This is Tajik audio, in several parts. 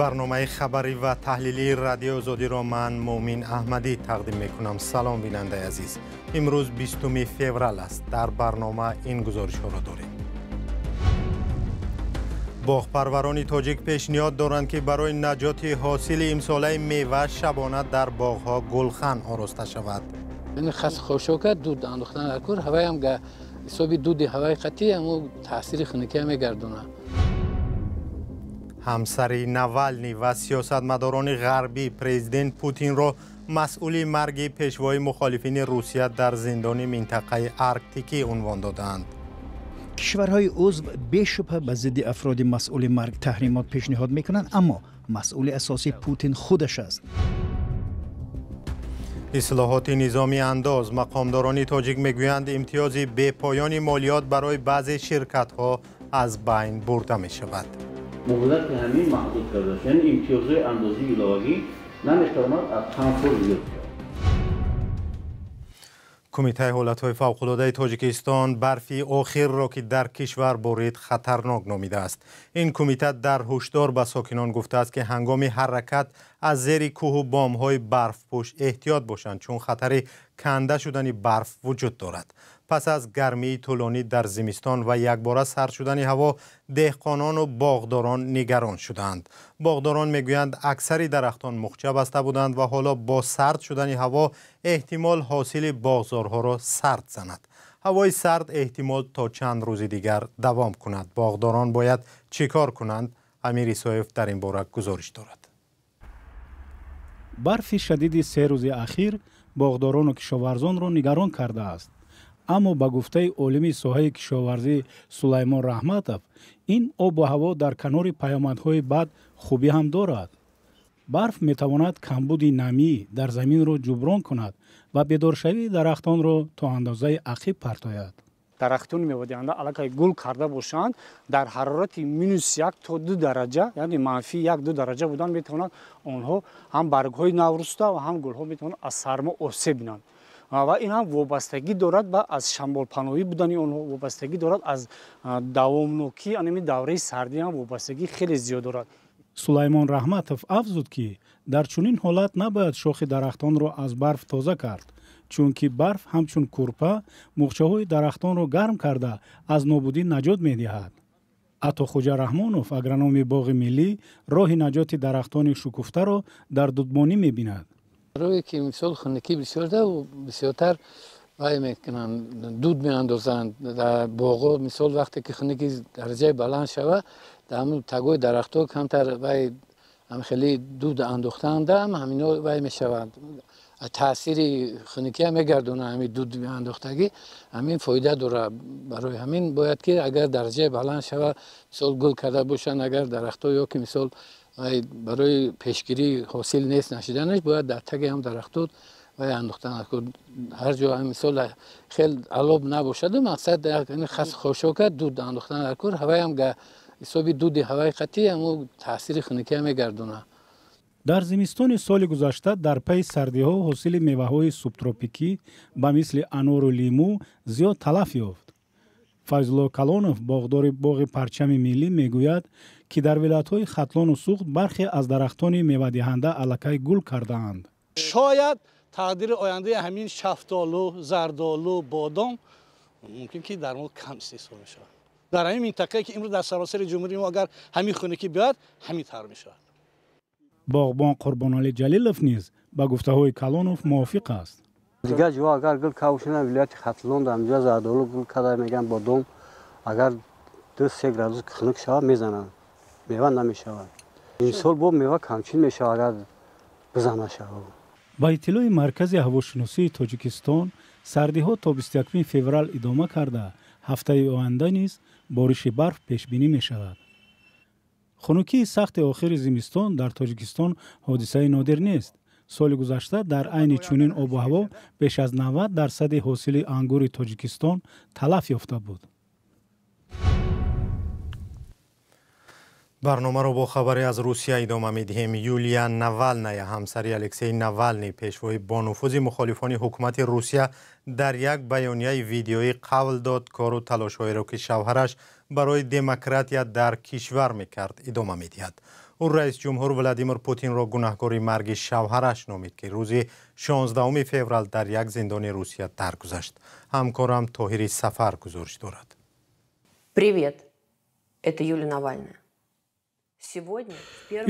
Барномаи хабарӣ ва таҳлилии Радиои Озодиро ман Муъмин Аҳмадӣ тақдим мекунам. Салом, бинандаи азиз. Имрӯз 20 феврал аст. Дар барнома ин гузоришҳоро дорем. Боғпарварони тоҷик пешниҳод доранд, ки барои наҷоти ҳосили имсолаи мева шабона дар боғҳо гулхан ороста шавад. Хас хошока дуд андохтан дар кор, ҳаваям ҳисоби дуди ҳаваи қатъӣ ҳамо таъсири хунукия мегардонад. Ҳамсари Навални ва сиёсатмадорони ғарбӣ президент Путинро масъули марги пешвои мухолифини Русия дар зиндони минтақаи Арктикӣ унвон додаанд. Кишварҳои узв бешубҳа ба зидди афроди масъули марг таҳримот пешниҳод мекунанд, аммо масъули асосӣ Путин худаш аст. Ислоҳоти низоми андоз. Мақомдорони тоҷик мегӯянд, имтиёзи бепоёни молиёт барои баъзе ширкатҳо аз байн бурда мешавад. Муҳлати ҳамин маҳдуд кардааст, яъне имтиёзҳои андозии иловагӣ наметавонад аз 5 сол зиёд шавад. Кумитаи ҳолатҳои фавқулодаи Тоҷикистон барфи охирро, ки дар кишвар борид, хатарнок номидааст. Ин кумита дар ҳушдор ба сокинон гуфтааст, ки ҳангоми ҳаракат аз зери кӯҳу бомҳои барфпӯш эҳтиёт бошанд, чун хатари канда шудани барф вуҷуд дорад. Пас аз гармии тӯлонӣ дар зимистон ва якбора сард шудани ҳаво, деҳқонону боғдорон нигарон шуданд. Боғдорон мегӯянд, аксари дарахтон мухча баста буданд ва ҳоло бо сард шудани ҳаво эҳтимол ҳосили боғзорҳоро сард занад. Ҳавои сард эҳтимол то чанд рӯзи дигар давом кунад. Боғдорон бояд чӣ кор кунанд? Амир Исоев дар ин бора гузориш дорад. Барфи шадиди се рӯзи ахир боғдорону кишоварзонро нигарон кардааст. Аммо ба гуфтаи олими соҳаи кишоварзӣ Сулаймон Раҳматов, ин обу ҳаво дар канори паёмадҳои бад хубӣ ҳам дорад. Барф метавонад камбуди намӣ дар заминро ҷуброн кунад ва бедоршавии дарахтонро то андозаи ақиб партояд. Дарахтони мевадиҳанда аллакай гул карда бошанд, дар ҳарорати -1 то 2 дараҷа, яъне -1-2 дараҷа будан метавонанд онҳо ҳам баргҳои навруста ва ҳам гулҳо метавонанд аз сармо осеб бинанд. Ва ин ҳам вобастагӣ дорад ба аз шамолпаноҳӣ будани онҳо, вобастагӣ дорад аз давомнокӣ, анами давраи сардӣ ҳам вобастагӣ хеле зиёд дорад. Сулаймон Раҳматов афзуд, ки дар чунин ҳолат набояд шохи дарахтонро аз барф тоза кард, чунки барф ҳамчун курпа муғчаҳои дарахтонро гарм карда аз нобудӣ наҷот медиҳад. Атохӯҷа Раҳмонов, агрономи боғи миллӣ, роҳи наҷоти дарахтони шукуфтаро дар дудмонӣ мебинад. Рӯе ки мисол хунукӣ бисёр бисёртар вай мекунанд, дуд меандозанд дар боғҳо. Мисол вақте ки хунукӣ дараҷаи баланд шавад, дар ҳамун тагои дарахтҳо камтар вай ҳам хеле дуд андохтаандам ҳамино вай мешаванд. Таъсири хунукия мегардонад ҳамин дуд андохтагӣ, ҳамин фоида дорад. Барои ҳамин бояд ки агар дараҷаи баланд шавад, мисол гул карда бошанд агар дарахтҳо ё ки мисол барои пешгирии ҳосил нест нашиданаш бояд дар таги ҳам дарахтҳо вай андохтан. Ҳар ҷо мисол хел алоб набошаду мақсад хас хошока дуд андохтан дар кор, ҳаваям ҳисоби дуди ҳаваи қатъӣ ҳамо таъсири хунукия мегардонад. Дар зимистони соли гузашта дар пайи сардиҳо ҳосили меваҳои субтропикӣ ба мисли анору лимӯ зиёд талаф ёфт. Файзулло Калонов, боғдори боғи Парчами миллӣ, мегӯяд, ки дар вилоятҳои Хатлону Суғд бархе аз дарахтони мевадиҳанда аллакай гул кардаанд. Шояд тақдири ояндаи ҳамин шафтолу, зардолу, бодом мумкин ки дар мо кам истеҳсол мешавад. Дар ҳамин минтақае ки имрӯз дар саросари ҷумҳурии мо агар ҳамин хунукӣ биёяд, ҳамин тавр мешавад. Боғбон Қурбоналӣ Ҷалилов низ ба гуфтаҳои Калонов мувофиқ аст. Дигар ҷо агар гул кавшина, вилояти Хатлон дар ҳамҷо зардолу гул карда мегӯянд, бодом агар 2-3 градус хунук шавад мезананд, мева намешавад. Имсол бо мева камчин мешавад агар бизана шавад. Ба иттилои Маркази ҳавошиносии Тоҷикистон, сардиҳо то 21 феврал идома карда, ҳафтаи оянда низ бориши барф пешбинӣ мешавад. Хунукии сахти охири зимистон дар Тоҷикистон ҳодисаи нодир нест. Соли гузашта дар айни чунин обу ҳаво беш аз 90% ҳосили ангури Тоҷикистон талаф ёфта буд. Барномаро бо хабаре аз Русия идома медиҳем. Юлия Навалная, ҳамсари Алексей Навалний, пешвои бонуфузи мухолифони ҳукумати Русия, дар як баёнияи видеоӣ қавл дод кору талошҳоеро, ки шавҳараш барои демократия дар кишвар мекард, идома медиҳад. Ӯ раисҷумҳур Владимир Путинро гунаҳкори марги шавҳараш номид, ки рӯзи 16 феврал дар як зиндони Русия даргузашт. Ҳамкорам Тоҳири Сафар гузориш дорад. Привет, это Юлия Навальная.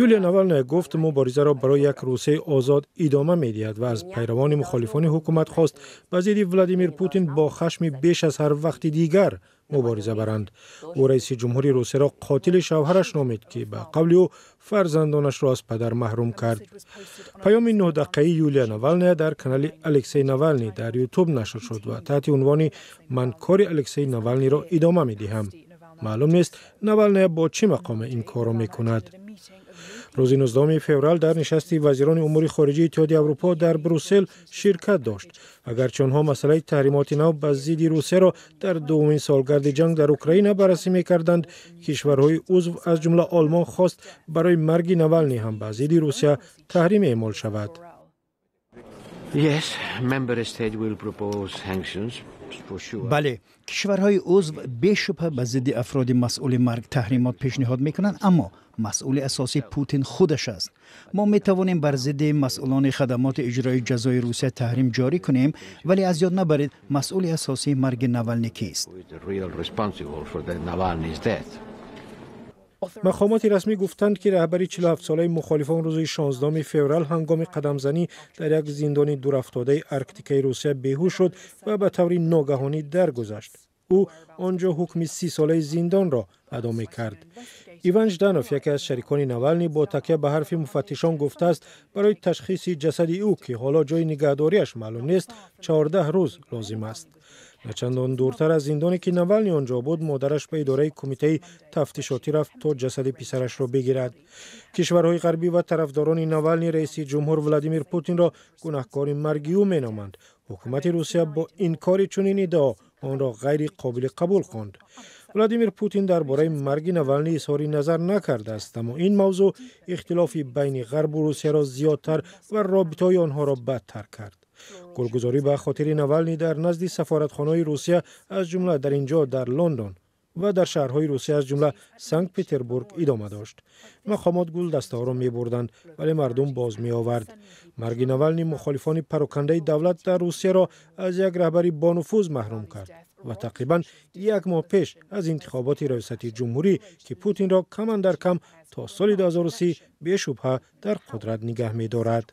Юлия Навальная гуфт, муборизаро барои як Русияи озод идома медиҳад ва аз пайравони мухолифони ҳукумат хост, ба зидди Владимир Путин бо хашми беш аз ҳар вақти дигар мубориза баранд. Ӯ раиси ҷумҳури Русияро қотили шавҳараш номид, ки ба қавли ӯ фарзандонашро аз падар маҳрум кард. Паёми 9-дақиқаи Юлия Навальная дар канали Алексей Навальный дар Ютуб нашр шуд ва таҳти унвони «Ман кори Алексей Навальныйро идома медиҳам». Маълум нест, Навальная бо чӣ мақоме ин корро мекунад. Рӯзи 19 феврал дар нишасти вазирони умури хориҷии Иттиҳоди Аврупо дар Брюссел ширкат дошт. Агарчи онҳо масъалаи таҳримоти нав ба зидди Русияро дар дуввумин солгарди ҷанг дар Украина баррасӣ мекарданд, кишварҳои узв, аз ҷумла Олмон, хост барои марги Навалний ҳам ба зидди Русия таҳрим эъмол шавад. Yes, member state will propose sanctions for sure. Бале, кишварҳои узв бешубҳа ба зидди афроди масъули марг таҳримот пешниҳод мекунанд, аммо масъули асосӣ Путин худаш аст. Мо метавонем бар зидди масъулони хадамоти иҷрои ҷазои Русия таҳрим ҷорӣ кунем, вале аз ёд набаред, масъули асосии марги Навални кист. Who is the real responsible for the Navalny's death? Мақомоти расмӣ гуфтанд, ки раҳбари 47-солаи мухолифон рӯзи 16 феврал ҳангоми қадамзанӣ дар як зиндони дурафтодаи Арктикаи Русия беҳуш шуд ва ба таври ногаҳонӣ даргузашт. Ӯ он ҷо ҳукми 30-солаи зиндонро адо мекард. Иван Жданов, яке аз шарикони Навалний, бо такя ба ҳарфи муфаттишон гуфтааст, барои ташхиси ҷасади ӯ, ки ҳоло ҷои нигаҳдориаш маълум нест, 14 рӯз лозим аст. Начандон дуртар аз зиндоне, ки Навалний он ҷо буд, модараш ба идораи кумитаи тафтишотӣ рафт, то ҷасади писарашро бигирад. Кишварҳои ғарбӣ ва тарафдорони Навалний раиси ҷумҳур Владимир Путинро гунаҳкори марги ӯ меноманд. Ҳукумати Русия бо инкори чунин иддао онро ғайри қобили қабул хонд. Владимир Путин дар бораи марги Навалний изҳори назар накардааст, аммо ин мавзӯъ ихтилофи байни ғарбу Русияро зиёдтар ва робитаҳои онҳоро бадтар кард. Гулгузорӣ ба хотири Навалний дар назди сафоратхонаҳои Русия, аз ҷумла дар ин ҷо дар Лондон ва дар шаҳрҳои Русия, аз ҷумла Санкт Петербург, идома дошт. Мақомот гулдастаҳоро мебурданд, вале мардум боз меовард. Марги Навалний мухолифони парокандаи давлат дар Русияро аз як раҳбари бонуфуз маҳрум кард ва тақрибан як моҳ пеш аз интихоботи раёсати ҷумҳурӣ, ки Путинро кам андар кам то соли 2030 бешубҳа дар қудрат нигаҳ медорад.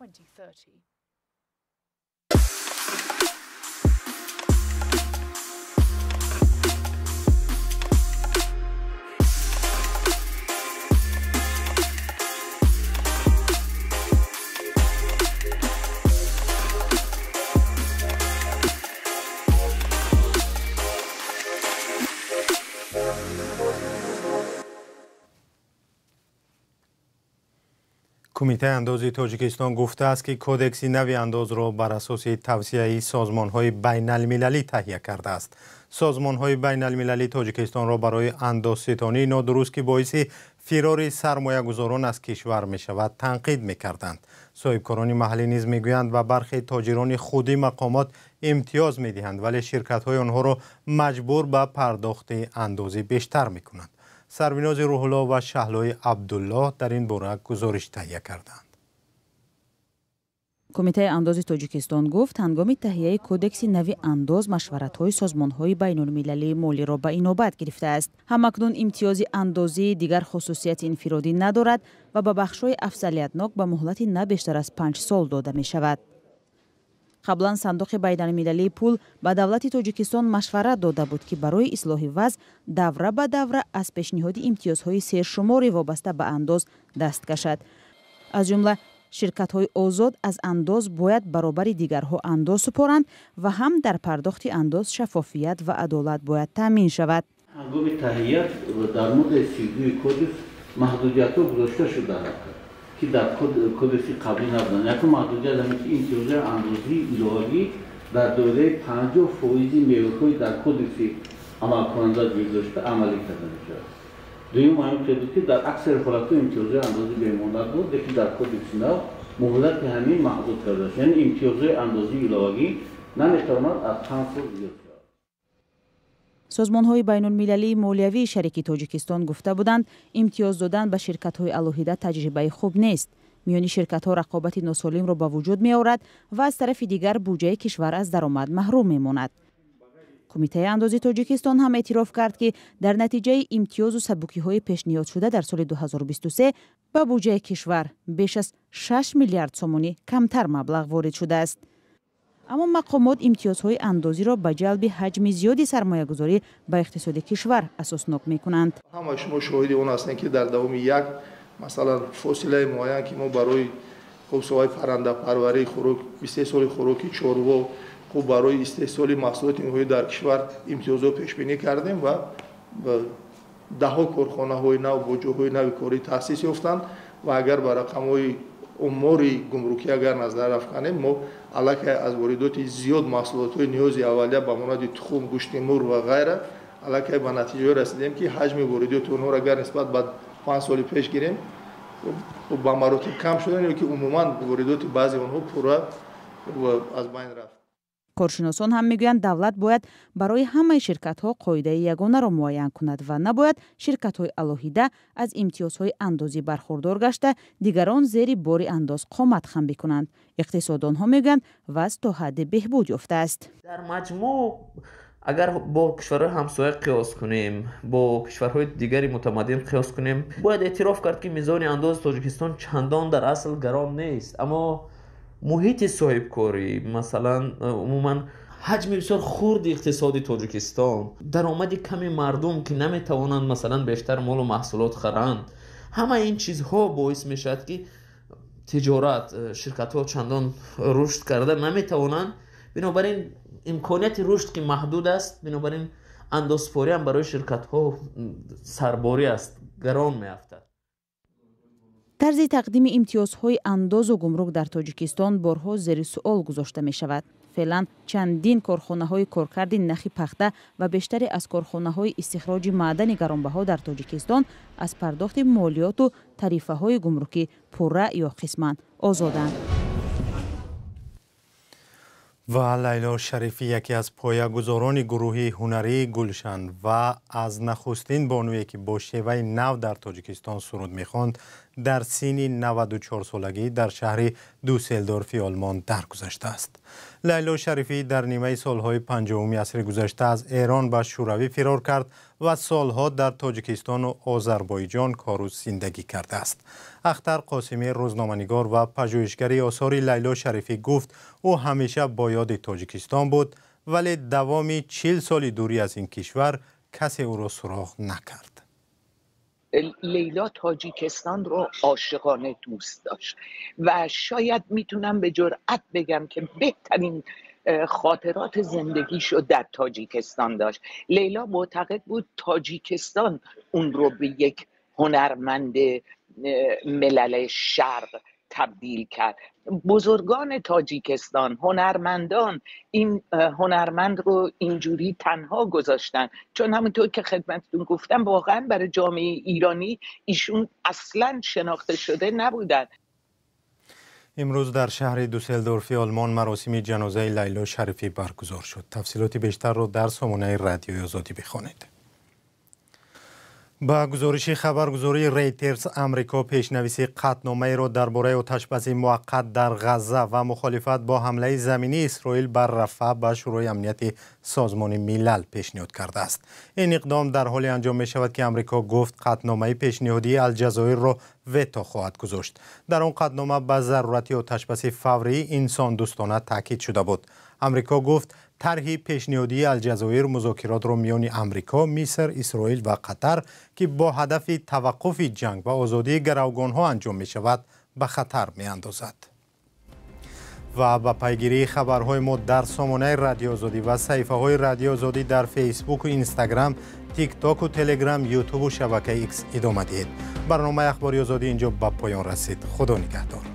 Кумитаи андози Тоҷикистон гуфтааст, ки кодекси нави андозро бар асоси тавсияи созмонҳои байналмилалӣ таҳия кардааст. Созмонҳои байналмилалӣ Тоҷикистонро барои андозситонии нодуруст, ки боиси фирори сармоягузорон аз кишвар мешавад, танқид мекарданд. Соҳибкорони маҳаллӣ низ мегӯянд, ба бархе тоҷирони худи мақомот имтиёз медиҳанд, вале ширкатҳои онҳоро маҷбур ба пардохти андози бештар мекунанд. Сарвинози Рӯҳулло ва Шаҳлои Абдуллоҳ дар ин бора гузориш таҳия карданд. Кумитаи андози Тоҷикистон гуфт, ҳангоми таҳияи кодекси нави андоз машваратҳои созмонҳои байнулмилалии молиро ба инобат гирифтааст. Ҳамакнун имтиёзи андозии дигар хусусияти инфиродӣ надорад ва ба бахшҳои афзалиятнок ба муҳлати на бештар аз 5 сол дода мешавад. Қаблан Сандуқи байналмилалии пул ба давлати Тоҷикистон машварат дода буд, ки барои ислоҳи вазъ давра ба давра аз пешниҳоди имтиёзҳои сершумори вобаста ба андоз даст кашад. Аз ҷумла ширкатҳои озод аз андоз бояд баробари дигарҳо андоз супоранд ва ҳам дар пардохти андоз шаффофият ва адолат бояд таъмин шавад. Ҳангоми таҳия дар моддаи 32 кодекс маҳдудиятҳо гузошта шудаанд, ки дар кодекси қаблӣ набуданд. Якум маҳдудият ҳамин, ки имтиёзҳои андозии иловагӣ дар доираи 50% меъёрҳои дар кодекси амалкунанда ҷой дошта амалӣ карда мешавад. Дуюм ҳамин буд, ки дар аксари ҳолатҳо имтиёзҳои андозӣ бемуҳлат буд, лекин дар кодекси нав муҳлати ҳамин маҳдуд карда шуд. Яъне имтиёзҳои андозии иловагӣ наметавонад аз 5 сол зиёд шавад. Созмонҳои байнулмилалии молиявии шарики Тоҷикистон гуфта буданд, имтиёз додан ба ширкатҳои алоҳида таҷрибаи хуб нест, миёни ширкатҳо рақобати носолимро ба вуҷуд меорад ва аз тарафи дигар буҷаи кишвар аз даромад маҳрум мемонад. Кумитаи андози Тоҷикистон ҳам эътироф кард, ки дар натиҷаи имтиёзу сабукиҳои пешниҳодшуда дар соли 2023 ба буҷаи кишвар беш аз 6 миллиард сомонӣ камтар маблағ ворид шудааст. Аммо мақомот имтиёзҳои андозиро ба ҷалби ҳаҷми зиёди сармоягузорӣ ба иқтисоди кишвар асоснок мекунанд. Ҳама шумо шоҳиди он ҳастем, ки дар давоми як, масалан, фосилаи муайян, ки мо барои хуб соҳаи паррандапарварӣ, хӯрок, истеҳсоли хӯроки чорво, хуб барои истеҳсоли маҳсулоти ниҳоӣ дар кишвар имтиёзҳо пешбинӣ кардем ва даҳҳо корхонаҳои нав бо ҷойҳои нави корӣ таъсис ёфтанд. Ва агар ба рақамҳои умори гумрукӣ агар назар афканем, мо аллакай аз воридоти зиёд маҳсулотҳои ниёзи аввалия ба монанди тухм, гӯшти мурғ ва ғайра аллакай ба натиҷаҳое расидем, ки ҳаҷми воридоти онҳоро агар нисбат ба 5 соли пеш гирем, ба маротиб кам шудан ё ки умуман воридоти баъзе онҳо пурра аз байн рафт. Коршиносон ҳам мегӯянд, давлат бояд барои ҳамаи ширкатҳо қоидаи ягонаро муайян кунад ва набояд ширкатҳои алоҳида аз имтиёзҳои андозӣ бархурдор гашта, дигарон зери бори андоз қомат хам бикунанд. Иқтисоддонҳо мегӯянд, вазъ то ҳадде беҳбуд ёфтааст. Дар маҷмӯъ агар бо кишварҳои ҳамсоя қиёс кунем, бо кишварҳои дигари мутамаддин қиёс кунем, бояд эътироф кард, ки мизони андози Тоҷикистон чандон дар асл гарон нест, аммо муҳити соҳибкорӣ, масалан, умуман ҳаҷми бисёр хурди иқтисоди Тоҷикистон, даромади ками мардум, ки наметавонанд, масалан, бештар молу маҳсулот харанд, ҳама ин чизҳо боис мешавад, ки тиҷорат, ширкатҳо чандон рушд карда наметавонанд. Бинобар ин имконияти рушд ки маҳдуд аст, бинобар ин андозпорӣ ҳам барои ширкатҳо сарборӣ аст, гарон меафтад. Тарзи тақдими имтиёзҳои андозу гумрук дар Тоҷикистон борҳо зери суол гузошта мешавад. Феълан чандин корхонаҳои коркарди нахи пахта ва бештаре аз корхонаҳои истихроҷи маъдани гаронбаҳо дар Тоҷикистон аз пардохти молиёту тарифаҳои гумрукӣ пурра ё қисман озоданд. Ва Лайло Шарифӣ, яке аз поягузорони гурӯҳи ҳунарии Гулшан ва аз нахустин бонуе, ки бо шеваи нав дар Тоҷикистон суруд мехонд, дар синни 94 солагӣ дар шаҳри Дюсселдорфи Олмон даргузаштааст. Лайло Шарифӣ дар нимаи солҳои 50-уми асри гузашта аз Эрон ба Шӯравӣ фирор кард ва солҳо дар Тоҷикистону Озарбойҷон кору зиндагӣ кардааст. Ахтар Қосимӣ, рӯзноманигор ва пажӯҳишгари осори Лайло Шарифӣ, гуфт, ӯ ҳамеша бо ёди Тоҷикистон буд, вале давоми 40 соли дурӣ аз ин кишвар касе ӯро суроғ накард. لیلا تاجیکستان رو عاشقانه دوست داشت و شاید میتونم به جرأت بگم که بهترین خاطرات زندگیشو در تاجیکستان داشت. لیلا معتقد بود تاجیکستان اون رو به یک هنرمند ملل شرق تبدیل کرد. بزرگان تاجیکستان، هنرمندان، این هنرمند رو اینجوری تنها گذاشتن، چون همونطور که خدمتتون گفتم، واقعا برای جامعه ایرانی ایشون اصلا شناخته شده نبودن. Имрӯз дар шаҳри Дюсселдорфи Олмон маросими ҷанозаи Лайло Шарифӣ баргузор шуд. Тафсилоти бештарро дар сомонаи Радиои Озодӣ бихонед. Ба гузориши хабаргузории Рейтерс, Амрико пешнависи қатъномаеро дар бораи оташбаси муваққат дар Ғазза ва мухолифат бо ҳамлаи заминии Исроил бар Рафаъ ба Шӯрои Амнияти Созмони Милал пешниҳод кардааст. Ин иқдом дар ҳоле анҷом мешавад, ки Амрико гуфт, қатъномаи пешниҳодии Алҷазоирро вето хоҳад гузошт. Дар он қатънома ба зарурати оташбаси фаврии инсондӯстона таъкид шуда буд. Амрико гуфт, тарҳи пешниҳодии Алҷазоир музокиротро миёни Амрико, Миср, Исроил ва Қатар, ки бо ҳадафи таваққуфи ҷанг ва озодии гаравгонҳо анҷом мешавад, ба хатар меандозад. Ва ба пайгирии хабарҳои мо дар сомонаи Радиоозодӣ ва саҳифаҳои Радиоозодӣ дар Фейсбуку Инстаграм, Тиктоку Телеграм, Ютубу шабакаи Икс идома диҳед. Барномаи Ахбори Озодӣ инҷо ба поён расид. Худо нигаҳдор.